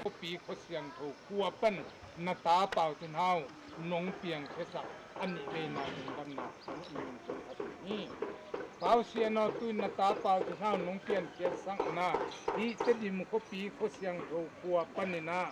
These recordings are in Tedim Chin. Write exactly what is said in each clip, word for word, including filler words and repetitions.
Khuapi Khua Siangtho khua pan na ta Pau Cin Hau nong piangkhiasak a nih veina lungdamna kong i nungkhiat hi. Pau Sian aw, tu-in na ta Pau Cin Hau nong piankhiatsakna hih Tedim khuapi Khua Siangtho khua panin ah,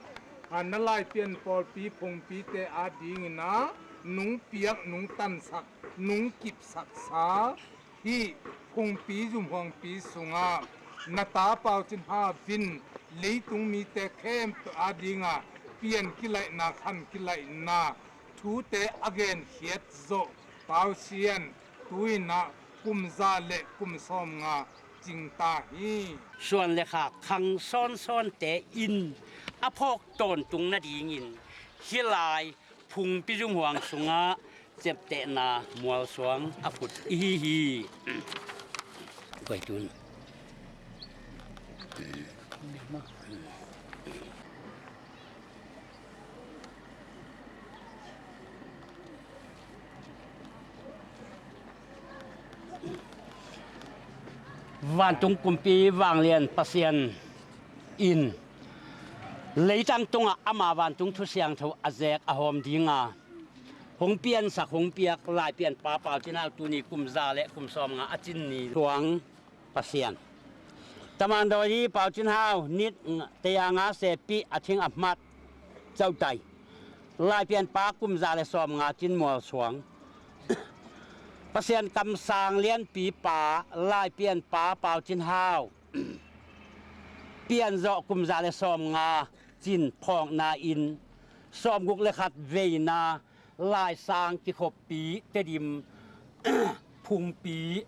a, na Laipian pawlpi phungpite adingin ah nong piak, nong tansak, nong kipsaksa hih phungpi zumhuangpi sungah na ta Pau Cin Hau in leitung mite khempeuh adingah pian kilaihna, khan kilaihna thute a genkhiat zawh Pau Sian tu-in ah kum za le kum sawmnga cing ta hi. Suan le khak khang sawnsawnte in a phawk tawntung nadingin hih lai phungpi zumhuang sungah ciaptehna mualsuang a phut i hi hi. Koi tun. Vantung kumpi vanglian Pasian in leitang tungah ama vantung thu siangtho a zek a hawm dinga hong piansak hong piak Laipian Pa Pau Cin Hau tuni kum za le kum sawmnga a cin ni suang Pasian. Tamandawi Pau Cin Hau nit taya nga sepih a thing a hmat cautai. Laipian Pa kum za le sawmnga cin mualsuang. Pasian kamsang lianpi Pa Laipian Pa Pau Cin Hau pianzawh kum za le sawmnga cin phawkna in sawmguk le khat veina Laisang kikhoppi Tedim phungpi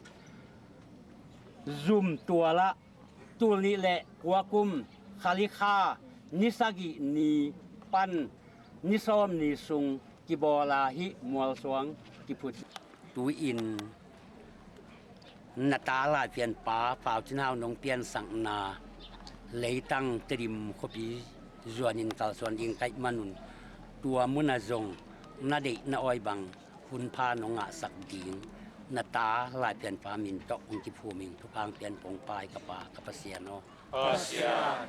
zum tualah tul nih le kua kum Khalikha ni sagih ni pan ni sawm ni sung kibawla hih mualsuang kiphut. Tu-in na ta Laipian Pa Pau Cin Hau nong piansakna leitang Tedim khuapi zuanin kalsuan ding kaih manun tua munah zong na deih na awi bang hunpha nong ngahsak ding na ta Laipian Pa min tawh hong kiphum ing. Thupha pian pong pai ka Pa ka Pasian aw. Pasian.